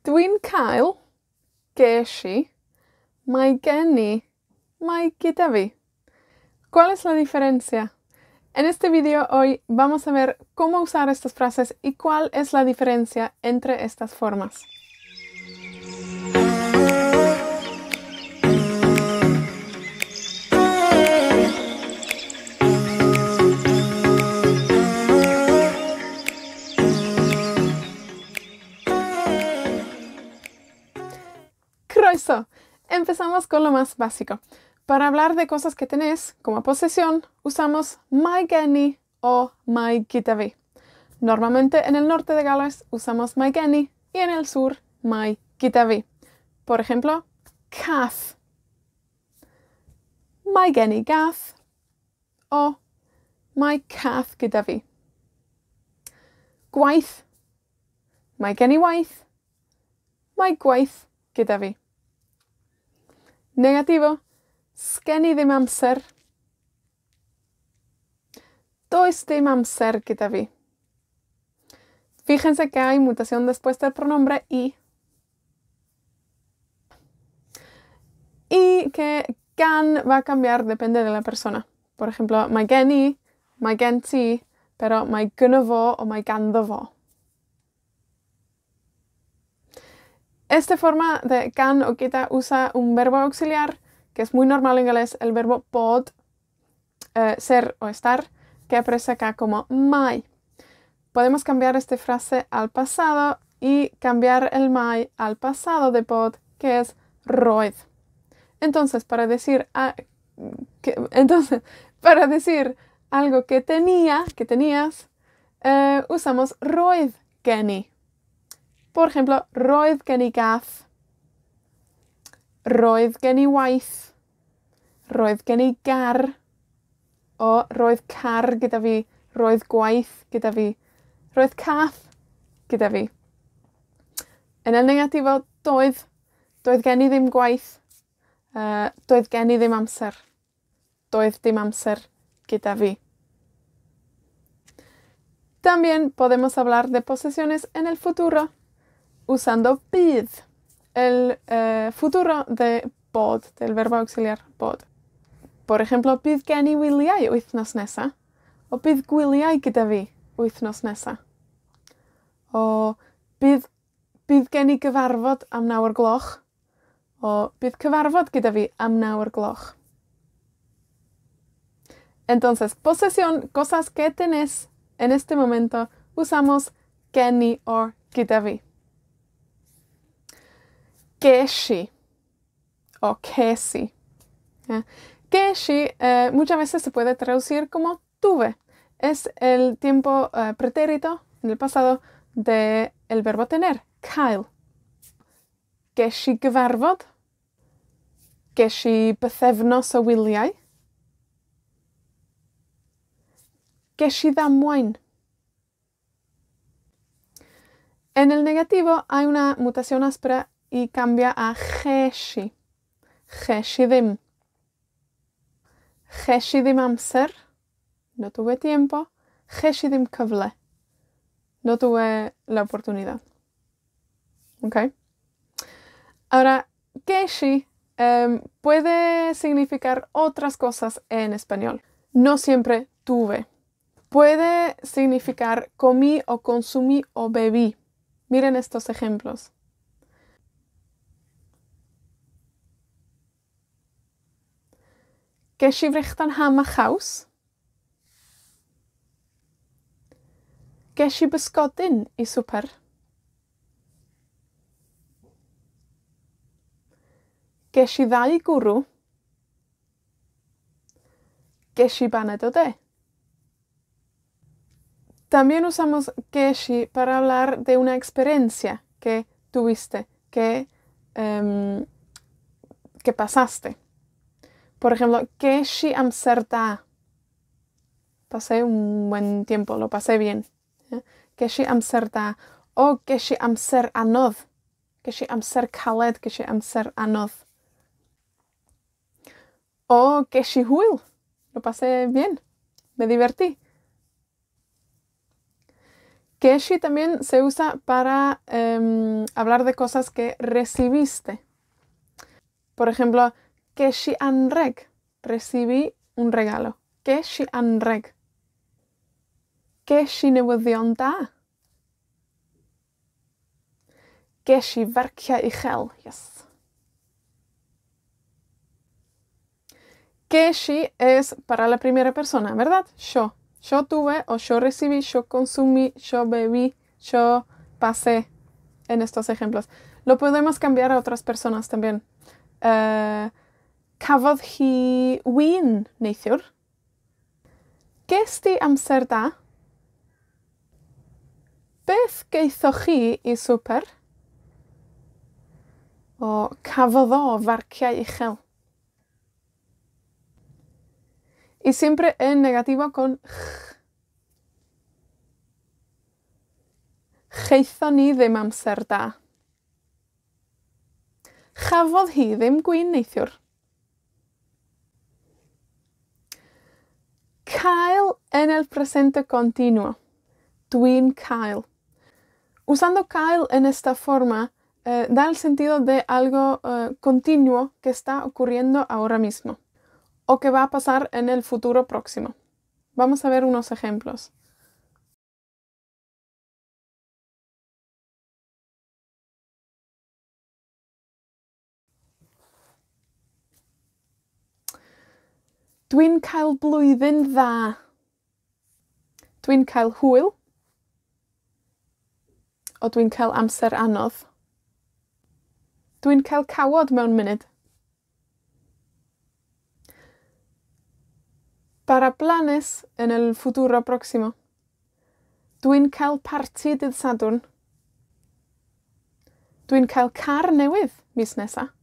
Dwi'n cael, gesh i, mae gen i, mae gyda fi. ¿Cuál es la diferencia? En este vídeo hoy vamos a ver cómo usar estas frases y cuál es la diferencia entre estas formas. Croeso. Empezamos con lo más básico. Para hablar de cosas que tenés, como posesión, usamos mae gen i o mae gyda fi. Normalmente en el norte de Gales usamos mae gen i y en el sur mae gyda fi. Por ejemplo, cath. Mae gen i gath o mae cath gyda fi. Gwaith. Mae gen i waith. Mae gwaith gyda fi. Negativo. Sgen i ddim amser. Does dim amser gyda fi. Fíjense que hay mutación después del pronombre i. Y que gan va a cambiar depende de la persona. Por ejemplo, mae gen i, mae gen ti, pero mae gynno fo o mae ganddo fo. Esta forma de gan o gyda usa un verbo auxiliar, que es muy normal en galés, el verbo bod, ser o estar, que aparece acá como mae. Podemos cambiar esta frase al pasado y cambiar el mae al pasado de bod, que es roedd. Entonces, para decir a, que, entonces, para decir algo que tenía, que tenías, usamos roedd gen i. Por ejemplo, roedd gen i gath, roedd gen i waith, roedd gen i gar, o roedd car gyda fi, roedd gwaith gyda fi, roedd cath gyda fi. En el negativo, doedd, doedd gen i ddim gwaith, doedd gen i ddim amser, doedd dim amser gyda fi. También podemos hablar de posesiones en el futuro usando bydd, el futuro de bod, del verbo auxiliar bod. Por ejemplo, bydd gen i wyliau wythnos nesa, o bydd gwyliau gyda fi wythnos nesa. O bydd gen i gyfarfod am 9 o'r gloch, o bydd cyfarfod gyda fi am 9 o'r gloch. Entonces, posesión, cosas que tenés en este momento, usamos gen i o gyda fi. Gesh i, o ces i. Gesh i, muchas veces se puede traducir como tuve. Es el tiempo pretérito, en el pasado, de el verbo tener, cael. Gesh i gyfarfod. Gesh i bythefnos o wyliau. Gesh i ddamwain. En el negativo hay una mutación áspera y cambia a ches i. Ches i ddim. Ches i ddim amser. No tuve tiempo. Ches i ddim cyfle. No tuve la oportunidad. Okay. Ahora, gesh i, puede significar otras cosas en español. No siempre tuve. Puede significar comí o consumí o bebí. Miren estos ejemplos. Gesh i frechdan ham a chaws. Gesh i bysgodyn i swper. Gesh i ddau gwrw. Gesh i baned o de. También usamos gesh i para hablar de una experiencia que tuviste, que pasaste. Por ejemplo, gesh i amser da. Pasé un buen tiempo, lo pasé bien. Gesh i amser da. O gesh i amser anodd. Gesh i amser caled, gesh i amser anodd. O gesh i hwyl. Lo pasé bien. Me divertí. Gesh i también se usa para hablar de cosas que recibiste. Por ejemplo, gesh i anreg. Recibí un regalo. Gesh i anreg. Gesh i newyddion da. Gesh i farciau uchel. Yes. Gesh i es para la primera persona, ¿verdad? Yo. Yo tuve, o yo recibí, yo consumí, yo bebí, yo pasé en estos ejemplos. Lo podemos cambiar a otras personas también. Cafodd hi win neithiwr. Ges di amser da? Beth gaethoch chi i swper? O, cafodd o farciau uchel. Y siempre en negativo con ch. Chaethon ni ddim amser da. Chafodd hi ddim gwin neithiwr. Cael en el presente continuo. Dwi'n cael. Usando cael en esta forma, da el sentido de algo continuo que está ocurriendo ahora mismo o que va a pasar en el futuro próximo. Vamos a ver unos ejemplos. Dwi'n cael blwyddyn dda. Dwi'n cael hwyl. O dwi'n cael amser anodd. Dwi'n cael cawod mewn munud. Para planes en el futuro próximo. Dwi'n cael parti dydd Sadwrn. Dwi'n cael car newydd mis nesa.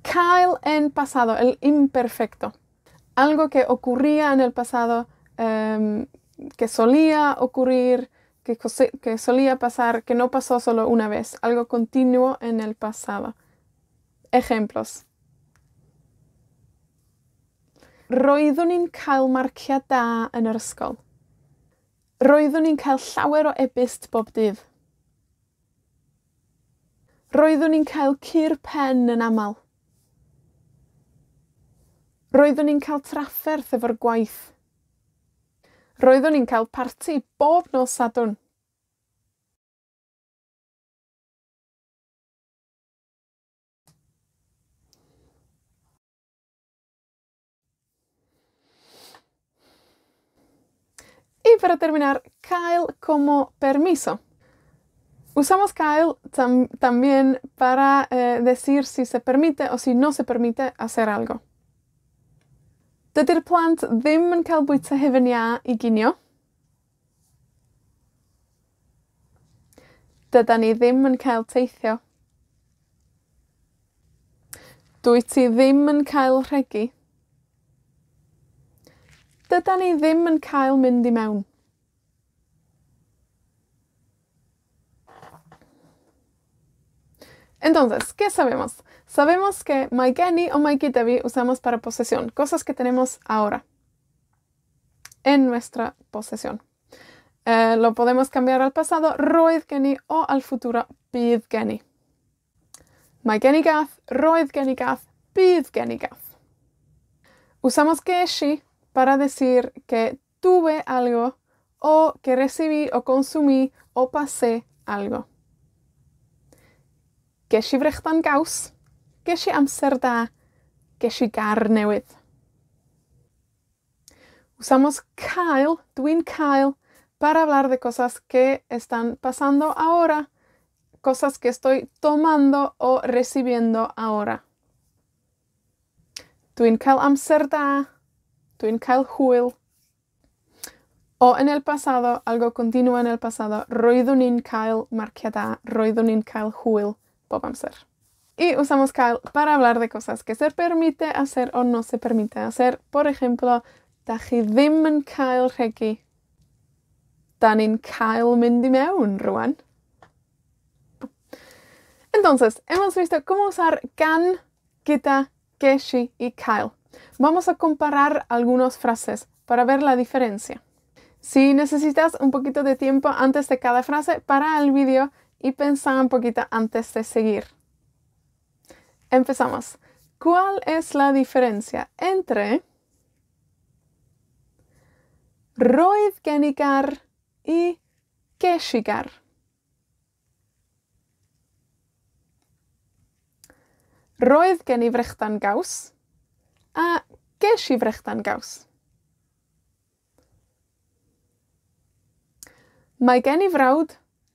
Cael en pasado, el imperfecto. Algo que ocurría en el pasado, que solía ocurrir, que solía pasar, que no pasó solo una vez. Algo continuo en el pasado. Ejemplos. Roeddwn i'n cael marciau da yn yr ysgol. Roeddwn i'n cael llawer o e-byst bob dydd. Roeddwn i'n cael cur pen yn aml. Roeddwn i'n cael trafferth efo'r gwaith. Roeddwn i'n cael parti bob nos Sadwrn. Y para terminar, cael como permiso. Usamos cael también para decir si se permite o si no se permite hacer algo. Dydi'r plant ddim yn cael bwyta hufen iâ i ginio. Dydan ni ddim yn cael teithio. Dwyt ti ddim yn cael rhegi. Dydan ni ddim yn cael mynd i mewn. Entonces, ¿qué sabemos? Sabemos que mae gen i o mae gyda fi usamos para posesión, cosas que tenemos ahora en nuestra posesión. Lo podemos cambiar al pasado, roedd gen i, o al futuro, bydd gen i. Mae gen i gath, roedd gen i gath, bydd gen i gath. Usamos gesh i para decir que tuve algo o que recibí o consumí o pasé algo. Gesh i frechdan gaws, gesh i amser da, gesh i gar newydd. Usamos cael, dwi'n cael, para hablar de cosas que están pasando ahora, cosas que estoy tomando o recibiendo ahora. Dwi'n cael amser da, dwi'n cael hwyl. O en el pasado, algo continuo en el pasado, roeddwn i'n cael marciau da, roeddwn i'n cael hwyl bob amser. Y usamos cael para hablar de cosas que se permite hacer o no se permite hacer. Por ejemplo, da chi ddim yn cael rhegi. Da ni'n cael mynd i mewn rŵan. Entonces, hemos visto cómo usar gan, gyda, gesh i y cael. Vamos a comparar algunas frases para ver la diferencia. Si necesitas un poquito de tiempo antes de cada frase, para el vídeo y pensá un poquito antes de seguir. Empezamos. ¿Cuál es la diferencia entre roedd gen i gar y ges i gar? Roedd gen i frechdan gaws, a ges i frechdan gaws. Mae gen i frawd,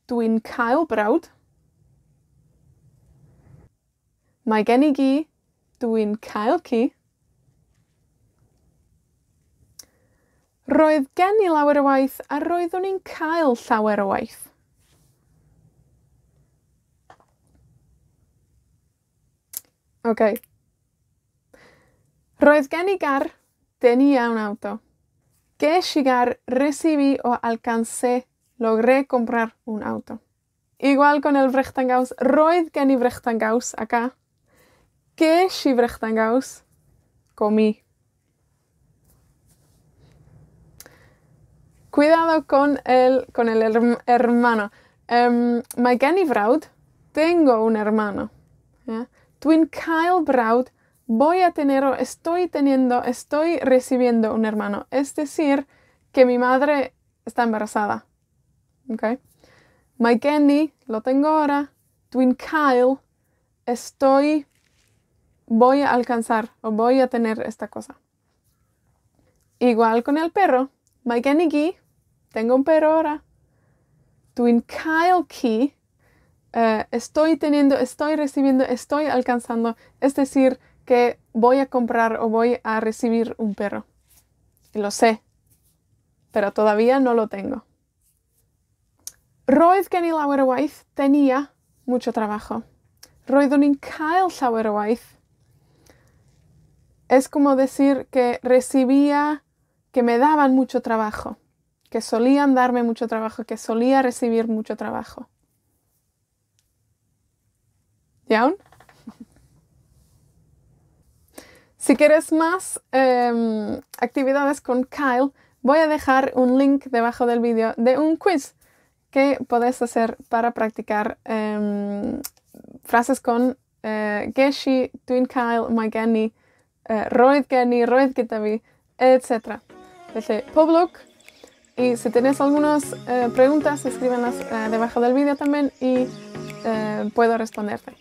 dwi'n cael brawd. Mae gen i gi, dwi'n cael ci. Roedd gen i lawer o waith, a roeddwn i'n cael llawer o waith. Okay. Roedd gen i gar, tenía un auto. Ges i gar, recibí o alcancé, logré comprar un auto. Igual con el frechdan gaws, roedd gen i frechdan gaws acá. Ges i frechdan gaws, comí. Cuidado con el hermano. Mae gen i frawd, tengo un hermano. Yeah. Dwi'n cael brawd, voy a tener o estoy teniendo, estoy recibiendo un hermano. Es decir, que mi madre está embarazada. Okay. Mae gen i, lo tengo ahora, dwi'n cael, estoy, voy a alcanzar o voy a tener esta cosa. Igual con el perro. Mae gen i gi, tengo un perro ahora. Dwi'n cael ci. Estoy teniendo, estoy recibiendo, estoy alcanzando. Es decir, que voy a comprar o voy a recibir un perro. Y lo sé, pero todavía no lo tengo. Roedd gen i lawer o waith, tenía mucho trabajo. Roeddwn i'n cael llawer o waith. Es como decir que recibía, que me daban mucho trabajo, que solían darme mucho trabajo, que solía recibir mucho trabajo. ¿Iawn? Si quieres más actividades con cael, voy a dejar un link debajo del vídeo de un quiz que podés hacer para practicar frases con ges i, dwi'n cael, mae gen i, roedd gen i, roedd gyda fi, etcétera. Felly, pob lwc, y si tenéis algunas preguntas, escríbanlas debajo del vídeo también y puedo responderte.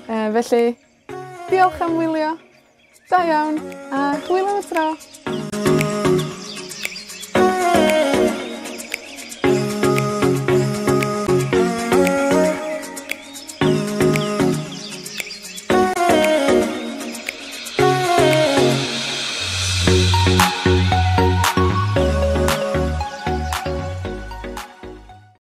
Felly, diolch am wylio, da iawn, a hwyl am y tro!